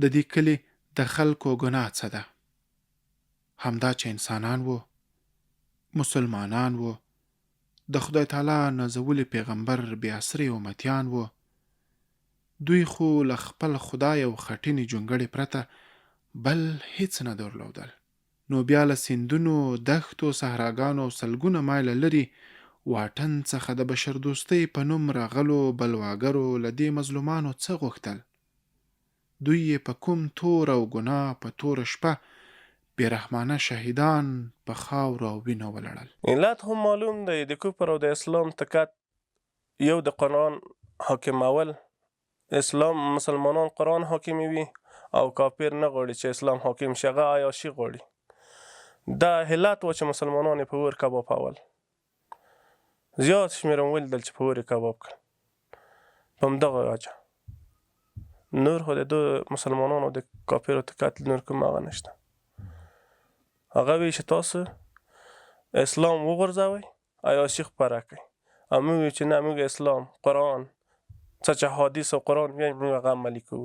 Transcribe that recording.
د دې کلي د خلکو ګناه څه ده؟ همدا چې انسانان وو، مسلمانان وو، د خدای تعالی نازولي پیغمبر بې اسرې امتیان وو، دوی خو له خپل خدای او خټینې جونګړې پرته بل هیڅ نه درلودل. نو بیا له سیندونو، دښتو، صحراګانو او سلګونه مایله لرې واټن څخه د بشردوستۍ په نوم راغلو بلواګرو له دې مظلومانو څه غوښتل؟ دوی یې په کوم تور او ګناه په توره شپه بې رحمانه شهیدان په خاورو او وینو ولړل؟ علت هم معلوم دی، د کفر او د اسلام تکت یو د قرآن حاکمول، اسلام مسلمانان قرآن حاکموي او کافر نه غواړي چې اسلام حاکم شي، هغه عیاشي غواړي. دا علت و چې مسلمانان یې په اور کبابول. زیات شمېر مې ولیدل چې په اور یې کباب کړل. په همدغه وجه نور خو د دو مسلمانانو د کافرو تکت نور کوم هغه نشته. هغه وی چې تاسو اسلام وغورځوئ، عیاشي خپره کړئ او موږ وی چې نه، موږ اسلام، قرآن، څه چې حدیث او قرآن وایي موږ هغه عملي کوو.